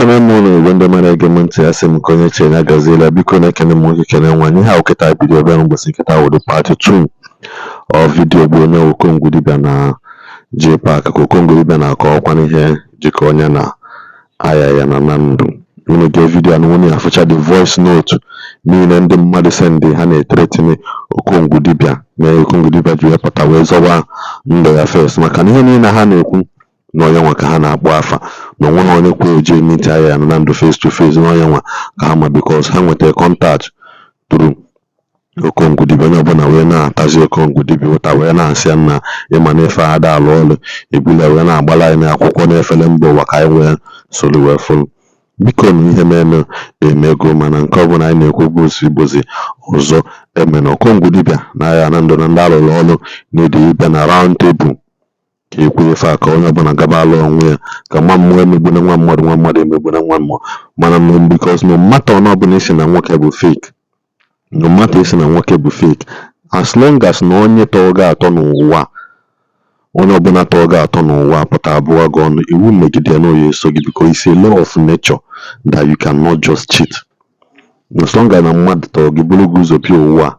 Ekene m unu, Igbo ndị mara ege m ntị. Asị m ka onye chere ya gaziela. Biko, na-ekene m nwoke, kene nwaanyị. Ihe ahụ kịta bido ebe ụbọchị nkịta wụrụ part 2 of video bụ onye Okongwu dibịa na JPAC, ka Okongwu dibịa na-akọ ọkwa n'ihe jikọ onye na aya ya na na ndụ. Unu gee video anụ, unu afụcha the voice note niile ndị mmadụ send ha na-ethreaten Okongwu dibịa, mee Okongwu dibịa ji wee pụta wee zọwa ndụ ya first, maka na ihe niile ha na-ekwu na onye nwa ka ha na-akpọ afa, na onwe ha onye kwe eje meet aya ya na ndụ face to face, na onye nwa ka ha ma, because ha nwetara contact through Okongwu dibịa. Onye ọbụla wee na-atazi Okongwu dibịa ụta, wee na-asị ya nna, ịma na ife ada alụ ọlụ ebule, wee na-agbala anyị akwụkwọ n'efere mba ụwa ka anyị wee soro wee fụrụ. Biko, na ihe mere emego, mana nke ọbụla anyị na-ekwu bụ bụzi ọzọ eme na Okongwu dibịa na aya na ndụ na ndị alụrụ ọlụ na-ede ịbịa na round table ka ekwu ife a, ka onye ọbụla gaba alụ onwe ya, ka nwa mmụọ emegbuna nwa mmadụ, nwa mmadụ emegbuna nwa mmụọ. Mana no, because no matter na ọbụla isi na nwoke bụ fake, no matter isi na nwoke bụ fake, as long as na onye tọọ gị atọ n'ụwa, onye ọbụla tọọ gị atọ n'ụwa pụta abụọ gị ọnụ, iwu megide na oya eso gị, because it's a law of nature that you cannot just cheat. As long as na mmadụ tọọ gị, bụrụ gị ụzọ bịa ụwa,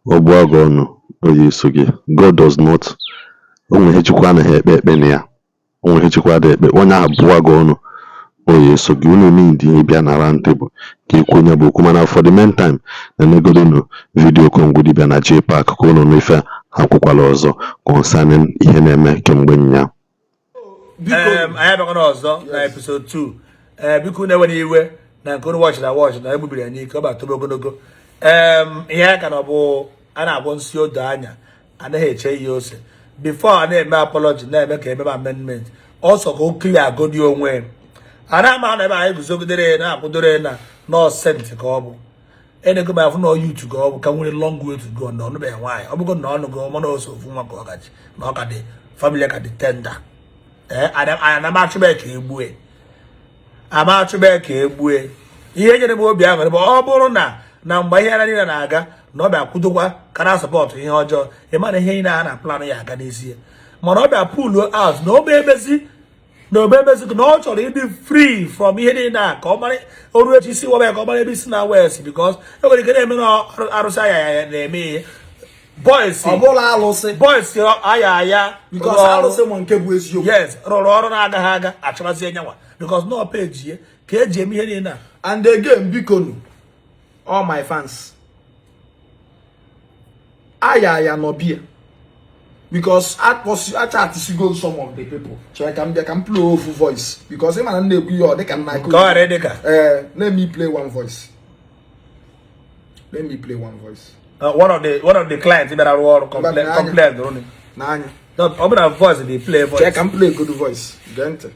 ọ bụọ gị ọnụ, oya eso gị. God does not, o nwere ihe Chukwu anaghị ekpe ekpe na ya, o nwere ihe Chukwu adịghị ekpe. Onye ahụ bụọ gị ọnụ, oya eso gị. Unu need ịbịa na round table ka ekwu onye bụ okwu. Mana for the meantime, na-enegodonu video Okongwu dibịa na JPAC, ka unu nụ ife ha kwukwala ọzọ concerning ihe na-eme kemgbe nya. Anyị abịakwana ọzọ na episode 2. Ee, biko, na-ewere iwe na nke unu watch na watch na egbubiri ya n'ike, ọ bụ atọbe ogologo. Ihe aka na ọ bụ a na-agwọ nsị odo anya, anaghị eche ihe ose before a na-eme apology, na-eme ka ememe amendment ọsọ ka o clear agodi onwe a na-ama na ebe anyị guzogidere na-akwụdore na nọọ saint ka ọ bụ enego m afụ na youth ka ọ bụ, ka nwere long way to go, na ọnụbeghị nwaanyị. Ọ bụgo na ọnụgo, mana ose ofu nwa ka ọ gaji na ọ ka dị family ka dị tender. Ee, ana m achụbe ka egbue, ama achụbe ka egbue. Ihe nyere m obi aṅụrị bụ ọ bụrụ na mgbe ihe ara niile na-aga, na ọ bịa kwudokwa kara support ihe ọjọọ, ịma na ihe niile a na plan ya aga n'isi, mana ọ bịa pull out na obe emezi na obe emezi, na ọ chọrọ ịdị free from ihe niile a, ka ọ mara oru echi isi waba ya, ka ọ mara ebe isi na west, because e nwere ike na-eme na arụsị aya ya na-eme ihe boys. Ọ bụla alụsị. Boys aya aya. Because alụsị ma nke bụ eziokwu. Yes, rụrụ ọrụ na-agaghị aga, achọbazie nyanwa, because nọ peji ya ka eji eme ihe niile a. And again, biko nu, all my fans, aya aya nọ bia, because achatisigo some of the people chere ka m bịa ka m play ofu voice, because ị ma na m na-ekwu ihe ọ dịka nna. Ka ọ ghara ịdị ka Ee, let me play one voice, let me play one voice. One of the clients bịara rụọ ọrụ Mba, complain rụnụ. N'anya. Ọ bụ na voice dị play Chee voice. ka m play good voice, gee ntị.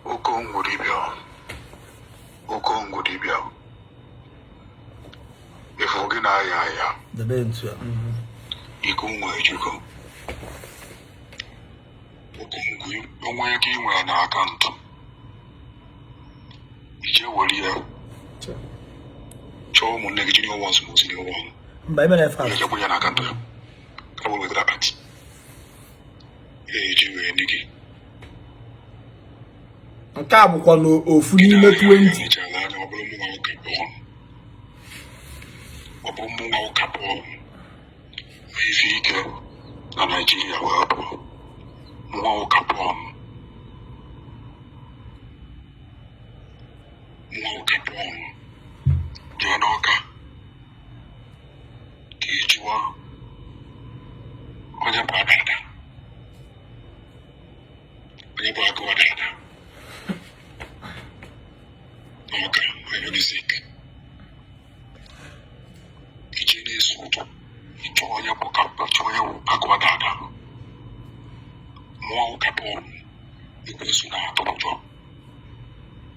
Okongwu dibịa, Okongwu dibịa, ịfụ gị na-aya aya. Debe ntu a. Ike ụmụ ejugo. Okongwu, onwe ego ị nwere na akaụntụ, ije were ya chọọ ụmụnne gị, junior ones ma senior one. Mba, emere fast. Ejekwa ya na akaụntụ ya ka wee wetara akpati eji wee ndị gị. Nke a bụkwa n'ofu n'ime 20. Echala anya, ọ bụrụ mụ nwa ụka pụọ, ọ bụrụ mụ nwa ụka pụọ, nwee ife ike na Naijiria wee pụọ, nwa ụka pụọ, nwa ụka pụọ, jee n'Ọka ka ị jụọ onye bụ Adada, onye bụ agụ Adada n'Ọka Enugu, ije na-eso ụtọ ịchọ onye bụ ka chọọ onye bụ agụ Adada. Mmụọ ụka Pọl, ekwensu na-atụ ụjọ,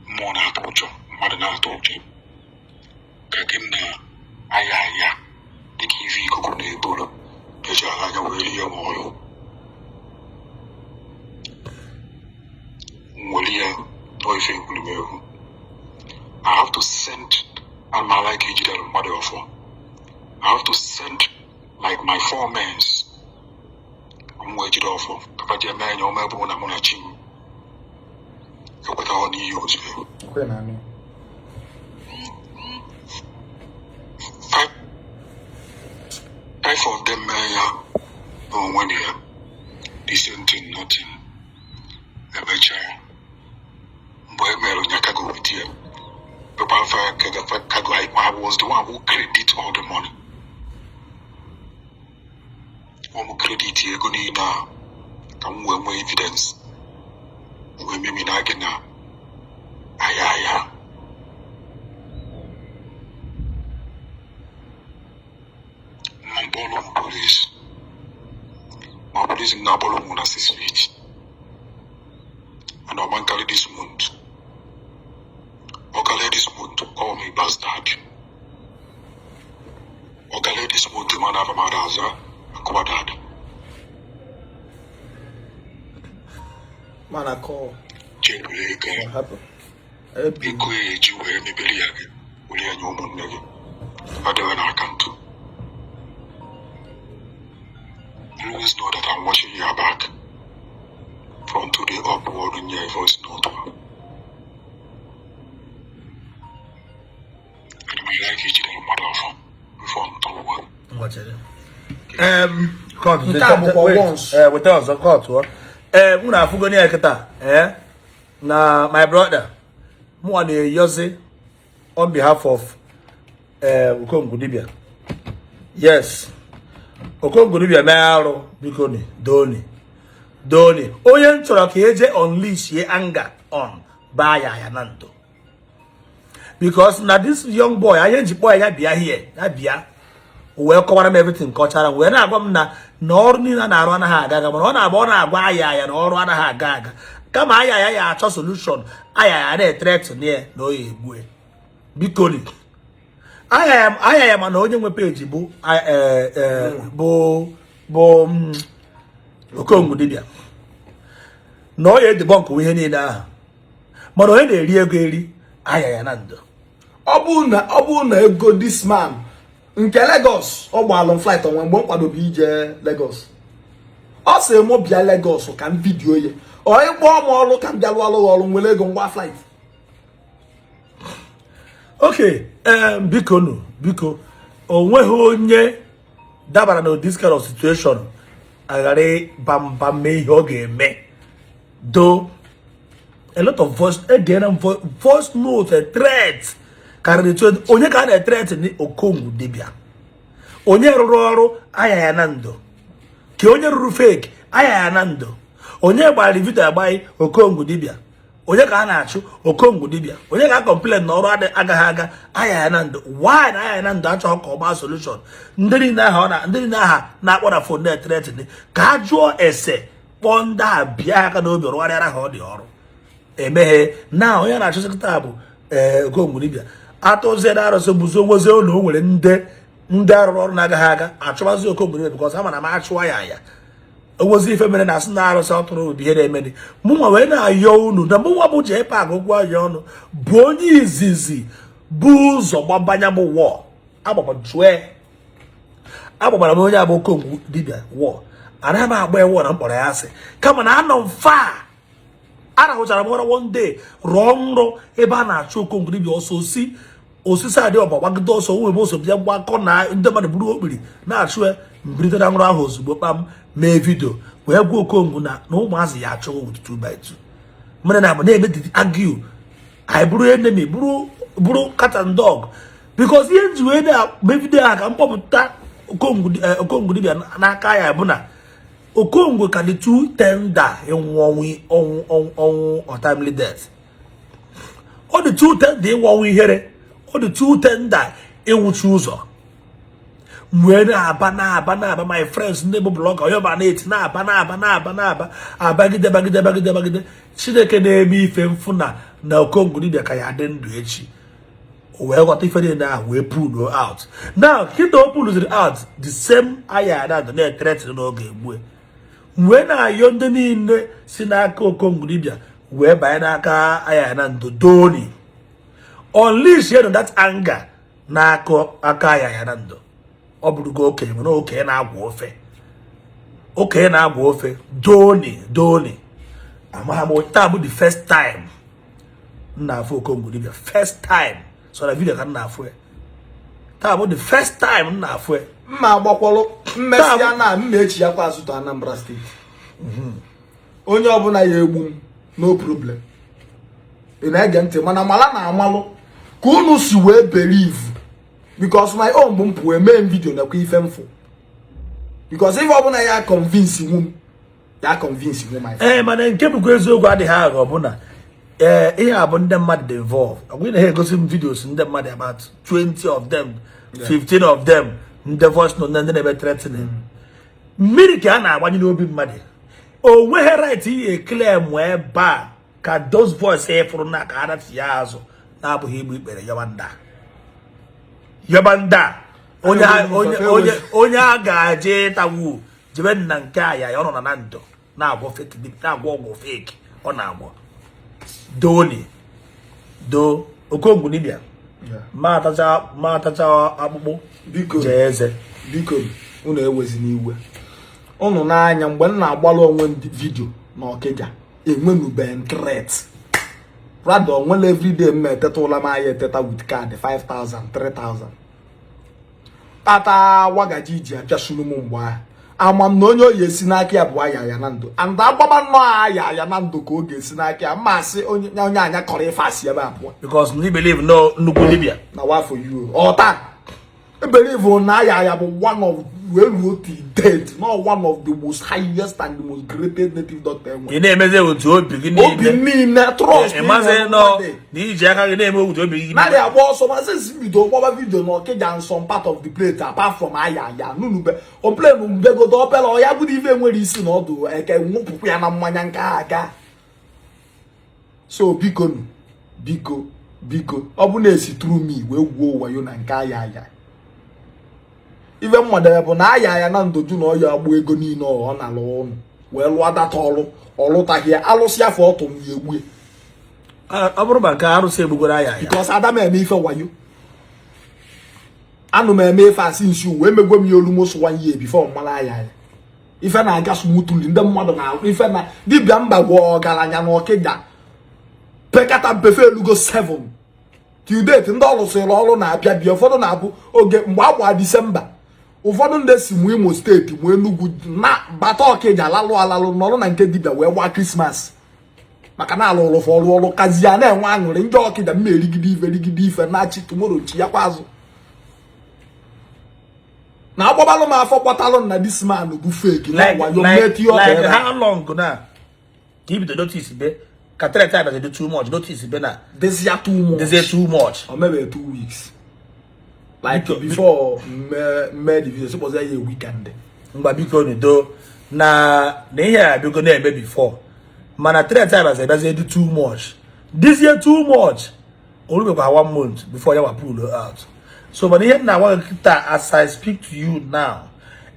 mmụọ na-atụ ụjọ, mmadụ na-atụ ụjọ ka gị na-aya aya dịka ife ikuku na-eburu eji ala anya wee rie m ọrụ nwere ya nọ ife ekwurumewu. I have to send and my like ejidere mmadụ ọfọ. I have to send like my four men m wee jide ọfọ kapa jee mee anya ọma ebe na mụ na chi m. Ekwetaghọ n'ihe ozugbo. Kwe na anụ. Five of them mee ya n'onwe na ya, the same thing, nothing. Emechaa, mgbe e mere nyakago with ya paper cargo, I was the one who credit all the money. Ọ credit ego niile a ka m wee nwee evidence wee memina gị na aya aya. Ma mkpọrọ m polisi, ma polisi m na-akpọrọ m na 6 feet and ọma nkarị this month. Ọ karịa this month, call me bastard. Ọ karịa this month, ma na mmadụ aza akụwadada. Mana call. Jebule ego. What happened? Ego ya eji wee mebiri ya gị were ya nye ụmụnne gị adịghị na account. Always know that I'm watching your back from today upward. Nye voice note. Ana m like ijide mmadụ afọ before m tọwa. Nke a bụkwa once. Ee, weta ọzọ kọtụọ. Ee, mụ na afụgo ya kịta. Ee, na my brother, mụnwa na-eyozi on behalf of Okongwu dibia. Yes, Okongwu dibia mee arụ, biko ni doni doni. Onye m chọrọ ka eje unleash ye anger on baa ya ya na ndo, because na this young boy anyị ji kpọọ ya, ya bịa here, ya bịa wee kọwara m everything, kọchara m, wee na-agwa m na ọrụ niile a na-arụ anaghị aga aga. Mana ọ na-agba, ọ na-agwa aya ya na ọrụ anaghị aga aga, kama aya ya ya achọ solution, aya ya na-ethreaten ya na o ya egbue. Biko ni aya ya, mana onye nwe peji bụ bụ Okongwu dibịa na ọ ya edebunk ihe niile ahụ. Mana onye na-eri ego eri aya ya na ndo. Ọ bụ na ego this man nke Lagos, ọ gbalụ m flight onwe mgbe m kwadobe ije Lagos. Ọ sị mụ bịa Lagos ka m video ya. Ọ ịkpọọ m ọrụ ka m bịa lụọ ọrụ nwere ego ngwa flight. Okay, biko nu, biko, o nweghị onye dabara na this kind of situation aghara ịba mba mee ihe ọ ga-eme. Do a lot of voice egena m, voice note, a threat karịrị 20. Onye ka a na-ethreat? Ni Okongwu dibịa, onye rụrụ ọrụ aya ya na ndụ, ka onye rụrụ fake aya ya na ndụ, onye gbara video agbaghị Okongwu dibịa, onye ka a na-achụ Okongwu dibịa, onye ga complain na ọrụ agaghị aga aya ya na ndụ. Why na aya ya na ndụ achọghị ka ọ gbaa solution? Ndị niile aha ọ na ndị niile aha na-akpọ na phone na-ethreaten, ka a jụọ ese, kpọọ ndị a bịa aka n'obi rụgharịara ha ọ dị ọrụ emeghe na onye na-achụsị kịta bụ ee Okongwu dibịa. Atụzie na arụsị bụzi onwezi ụlọ o nwere ndị arụrụ ọrụ na-agaghị aga, achụbazi Okongwu dibịa, because ama na m achụwa ya ya onwezi ife mere na asị na arụsị ọ tụrụ bụ ihe na-emeni. Mụnwa wee na-ayọ unu na mụnwa bụ Jpac okwu ayọ ọnụ bụ onye izizi bụ ụzọ gbabanya bụ wọ agbaba jụọ agbagbara m onye abụ Okongwu dibịa wọ. Anaghị m agba ewu na mkpọrọ ya asị, kama na anọ m fa arahụchara m ụra one day, rọọ nrọ ebe a na-achụ Okongwu dibịa ọsọ, osi osisi adị ọba gbagide ọsọ nwe ebe ụzọ bịa gbakọ na ndị mmadụ buru okpiri na-achụ ya. Mbilite na nrọ ahụ ozugbo, kpam, mee video wee gwa Okongwu na ụmụazị ya achụ with 2 by 2 mere na na-eme argue, anyị bụrụ enemy, bụrụ cat and dog, because ihe nji wee na-eme video ahụ ka m kpọpụta Okongwu dibịa n'aka ya bụ na Okongwu ka dị too tender ịnwụ ọnwụ ọnwụ ọnwụ ọnwụ untimely death. Ọ dị too tender ịnwụ ọnwụ ihere. Ọ dị too tender ịnwụchi ụzọ. Wee na-aba na-aba na-aba, my friends ndị bụ blogger, onye ọbụla na-eti na-aba na-aba na-aba na-aba, abagide bagide bagide bagide. Chineke na-eme ife mfụ na Okongwu dibịa ka ya dị ndụ echi, o wee ghọta ife niile ahụ wee pull out. Now kịta o pullziri out, the same aya na na-ethreaten n'oge egbue. Wee na-ayọ ndị niile si n'aka Okongwu dibịa wee banye n'aka aya na ndụ, doni unleash ya that anger n'aka aka aya ya na ndụ. Ọ bụrụgo okenye, mana okenye na-agwa ofe, okenye na-agwa ofe. Doni doni, amagha m taa bụ the first time. M na-afụ Okongwu dibịa first time, so na video ka m na-afụ ya. Taa bụ the first time m na-afụ ya. Mma agbakwọrọ mmesịa na mma echi ya kwa azụta Anambra Steeti. Onye ọbụla ya egbu m, no problem. Ị na-ege ntị? Mana mala na amalụ ka unu si wee believe, because my own bụ mpụ eme m video nakwa ife mfụ, because ife ọbụla ya convince nwu m, ya convince nwu my Ee, mana nke bụkwa eziokwu adịghị aghọ bụ na ee, ihe a bụ ndị mmadụ dị involve. Ọ bụghị na ha egosi m videos ndị mmadụ, about 20 of them, 15 of them, ndị voice note, ndị na-eme threatening. Mmiri ka a na-agbanye n'obi mmadụ. O nweghị right ihe claim ebe a ka those voice ịfụrụ na ka ha nachi ya azụ na-abụghị igbu ikpere yọba nda, yọba nda. Onye onye onye a ga-aje ịtagwu jebe na nke a ya, ọ nọ na ndụ na-agwọ fake, na-agwọ ọgwụ fake, ọ na-agwọ doni do. Okongwu dibịa, ma atacha akpụkpụ. Biko. Jee eze. Biko, unu ewezi n'iwe unu n'anya. Mgbe m na-agbalụ onwe m video na Ọkịja, enwenubeghị m threat. Rather, onwere everyday m eteta ụla m anya eteta with card 5000, 3000 kpata wagaji iji apịasuru m. Mgbe ahụ ama m na onye oyi esi n'aka ya bụ aya ya na ndụ, and agbaba nnọọ aya ya na ndụ ka ọ ga-esi n'aka ya mmasị onye onye anya kọrọ ife asị ebe a pụọ. Because we believe no nnukwu dibịa. Na wa for you ọta believe na aya ya bụ one of wee ruo till date, not one of the most highest and the most greatest native doctor enwe. Ị na-emezi otu obi gị obi niile. Niile trust. Ị mazi nọ na iji aka gị na-eme otu obi gị. Narị agba ọsọ ma since bido gbaba video na Ọkịja and some part of the place, apart from aya ya nunube complain mbegodo opela ọ ya bụrụ ife nwere isi na ọdụ eke nwụpụkwa ya na mmanya nke aga. So biko nu, biko, biko, ọ bụ na-esi through me wee gwuo wayo na nke aya aya, ife mmadụ bụ na aya ya na ndoju na ọya agba ego niile ọ na-alụ ụnụ wee lụọ data ọrụ ọlụtaghị ya, alụsị afọ ọtụ m ya egbue. Ọ bụrụ ma nke arụsị egbugoro aya ya. Because ada m eme ife wayo, anụ m eme ife asị nsi wee megwe m ya almost one year before mmara aya ya. Ife na-aga smoothly, ndị mmadụ na ife na dibịa mba gwọ ọgaranya na Ọkịja pekata mpefe elugo 7 till date. Ndị ọrụ sịrị ọrụ na-abịa bịa, ụfọdụ na-abụ oge mgbe agba Disemba, ụfọdụ ndị si mụ Imo Steeti, mụ Enugu na bata Ọkịja, lalụ alalụ nọrọ na nke dibịa wee gbaa Krismas, maka na alụ ụlụ ọrụ ọrụ kazi ya na-enwe aṅụrị. Ndị Ọkịja mma erigide ife, rigide ife na-achị tomorrow chi ya kwa azụ na agbabalụ m afọ kpọtalụ na this man bụ fake na wayo mmetụ ọka like ebe a. How long na ka ibido notice be ka threat a dị too much, notice be na dịzịa too much? Dịzie too much. Or maybe 2 weeks, like before mme the video, suppose ya weekend. Ngwa, biko n'udo na ihe a biko na-eme before, mana threat a bazi ebazie dị too much, dịzie too much, orubekwa one month before ya wa pull out. So mana ihe m na-agwa gị kịta, as I speak to you now,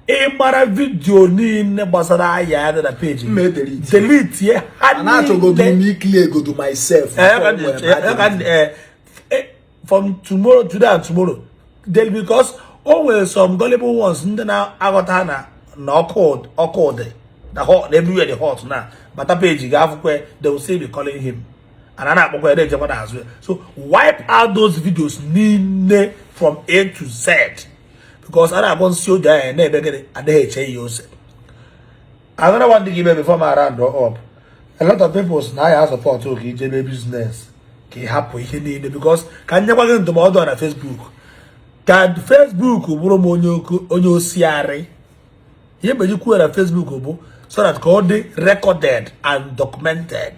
ị mara video niile gbasara aya ya dị na page, Mma delete. Delete ye ha. Ana achọgodu niile. M ikili egodu myself Eh, before m wee baa delete. From tomorrow, today and tomorrow then, because o nwere some gullible ones ndị na-aghọta na ọkụ ọkụ dị na hot everywhere, dị hot na bata page ga-afụkwa, they will still be calling him and a na-akpọkwa ya na-ejekwa n'azụ ya. So wipe out those videos niile from A to Z, because a na-akpọ nsị oge anya na-eme gịnị, adịghị eche ihe ose. Another one thing ime before my round up, a lot of people si na ya support ka ije mee business, ka ị hapụ ihe niile, because ka m nyekwa gị ndụmọdụ a na Facebook, ka Facebook bụrụ m onye onye osiarị. Ihe mgbe kwuo na Facebook bụ so that ka ọ dị recorded and documented.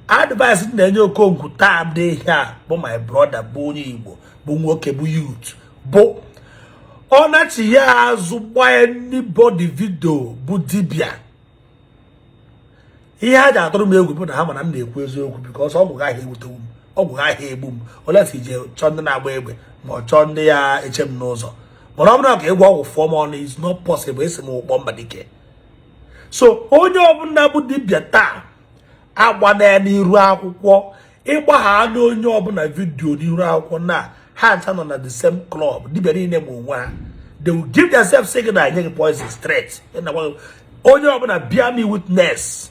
Advice m na-enye Okonkwo taa dị ihe a bụ my brother, bụ onye Igbo, bụ nwoke, bụ youth, bụ ọ nachi ya azụ gbaa anybody video bụ dibịa. Ihe ha ji atụrụ m egwu bụ na ha ma na m na-ekwu eziokwu, because ọgwụ gaghị egbutewu m, ọgwụ gaghị egbu m, olesi ije chọọ ndị na-agba egbe ma ọ chọọ ndị ya eche m n'ụzọ. Mana ọ bụrụ ka ịgwọ ọgwụ fụọ m ọnụ is not possible. Esi m ụkpọ mba dike. So onye ọbụla bụ dibịa taa, agbana ya n'iru akwụkwọ, ịgbagha na onye ọbụla video n'iru akwụkwọ na ha ncha nọ na the same club. Dibịa niile ma onwe ha, they will give themselves signal, nye gị poison straight. Onye ọbụla bịa me witness.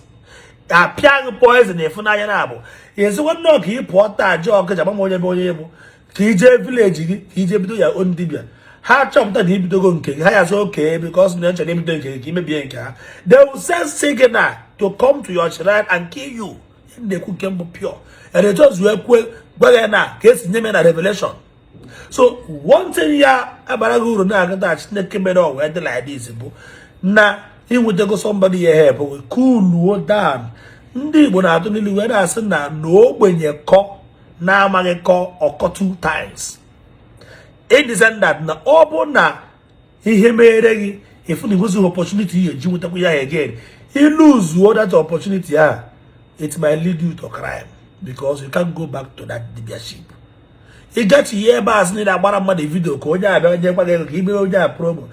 Apịa gị poison ịfụnanya na abụ ezigbo nnọọ ka ị pụọ taa jee Ọkịja, gbama onye bụ onye bụ ka ị jee village gị, ka ije bido ya own dibịa. Ha chọpụta na ibidogo nke gị, ha ya sị oke, because na echere ibido nke gị ka imebie nke ha. They will send signal to come to your shrine and kill you. Na-ekwu nke mbụ pure and just wee kwue gwa gị na ka esi nye m na revelation. So one thing ya abara gị uru na-agụta Chineke mere ọ wee dị like this bụ na inwetego somebody ya help gị cool down. Ndị Igbo na-atụ n'ilu wee na-asị na ogbenye kọ na-amaghị kọ ọkọ two times, in the sense that na ọ bụ na ihe mere gị ifu na igozi opportunity ihe eji nwetakwa ya again, I lose that opportunity ahụ, it might lead you to crime because you can't go back to that dibiaship. Ịgachi ihe ebe a sị na agbara mmadụ video ka onye abịa nyekwa gị ego ka imere onye a promo,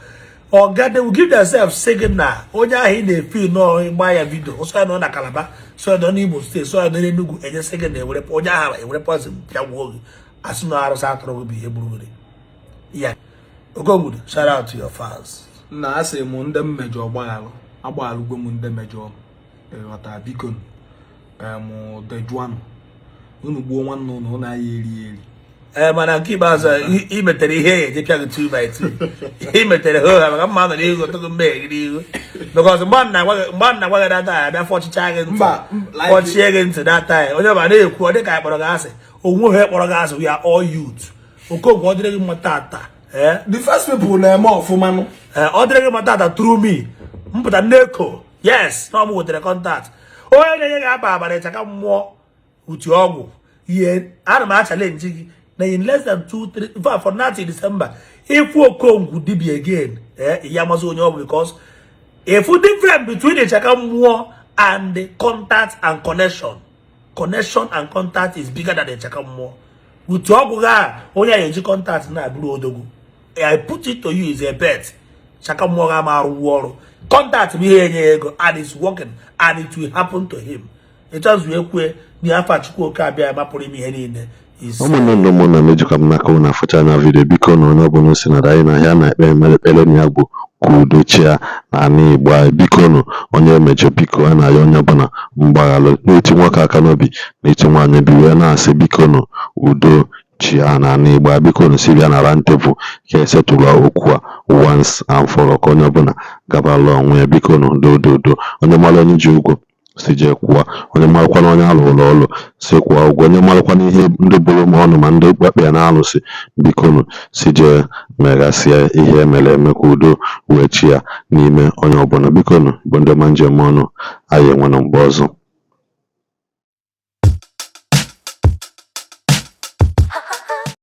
oga, they will give themselves signal. Onye ahụ ị na-efi nọọ gba ya video, sọ ya nọ na Calabar, sọ ya nọ n'Imo State, sọ ya nọ n'Enugu, enye signal, ewere onye ahụ ewere poison pịagbuo gị, asị na arụsị atụrụ gị bụ ihe gburu gị ya. Okongwu, shout out to your fans. Na asị m ndị mmejọ gbaghalụ, agbaghalụgo m ndị mejọ m, ịghọta? Biko em dejuanụ, unu gbuo nwanne unu, unu anya eri eri. Ee, mana nke ikpeazụ a, ị metere ihe ya eji pịa gị 2 by 2. Ị metere ho ha maka mma nọ n'ihu tụgụ mmehie gị n'ihu, because mgbe m na-agwa gị data ya abịa fọchicha gị ntị. Mba, like- Fọchie gị ntị data ya, onye ọbụla na-ekwu ọ dị ka anyị kpọrọ gị asị, onwe ha kpọrọ gị asị. We are all youth. Okongwu, ọ dịrị gị mma tata, ee. The first people na-eme ọfụma nụ. Ee, ọ dịrị gị mma tata through me mpụta nneko. Yes, na ọ m wetere contact onye na-enye gị aba abalị ịchaka mmụọ uti ọgwụ ihe. Ana m a-challenge gị na in less than 2 3, in fact, for now till December, ịfụ Okongwu dibia again, eh, ya amazi onye ọ bụ, because ifu difference between ịchaka mmụọ and the contact and connection. Connection and contact is bigger than ịchaka mmụọ. Utu ọgwụ gị a, onye a eji contact na-abụrụ odogwu. I put it to you is a bet. Chaka mmụọ ga ama arụwu ọrụ. Contact bụ ihe enye ya ego and it's working and it will happen to him. Ịchọzụ ekwe na afa Chukwu oke abịa mapụrụ ime ihe niile is Ụmụnne na ụmụnna m, ejikwa m n'aka unu afụcha na video. Biko, na onye ọbụla si na anyị na ahịa na-ekpe ekpere, ekpere na ya bụ ka udo chia n'ala Igbo anyị. Biko nụ, onye mejọ, biko, a na-ayọ onye ọbụla mgbaghalụ, na-eti nwoke aka n'obi, na-eti nwaanyị obi, wee na-asị, biko nụ, udo chia n'ala Igbo anyị. Biko nụ, si bịa na round table ka esetụlụ okwu a once and for all, ka onye ọbụla gabala onwe ya. Biko nụ, do do do. Onye mara onye ji ụgwọ si jee kwụọ, onye marakwana onye alụrụ ọlụ si kwụọ ụgwọ, onye marakwana ihe ndị bụrụ m ọnụ ma ndị kpekpe ya na-alụsị, biko nụ, si jee meghasịa ihe emere eme ka udo wee chi ya n'ime onye ọbụla. Biko nụ, bụ ndị ọma njem ọnụ anyị enwe na mgbe ọzọ.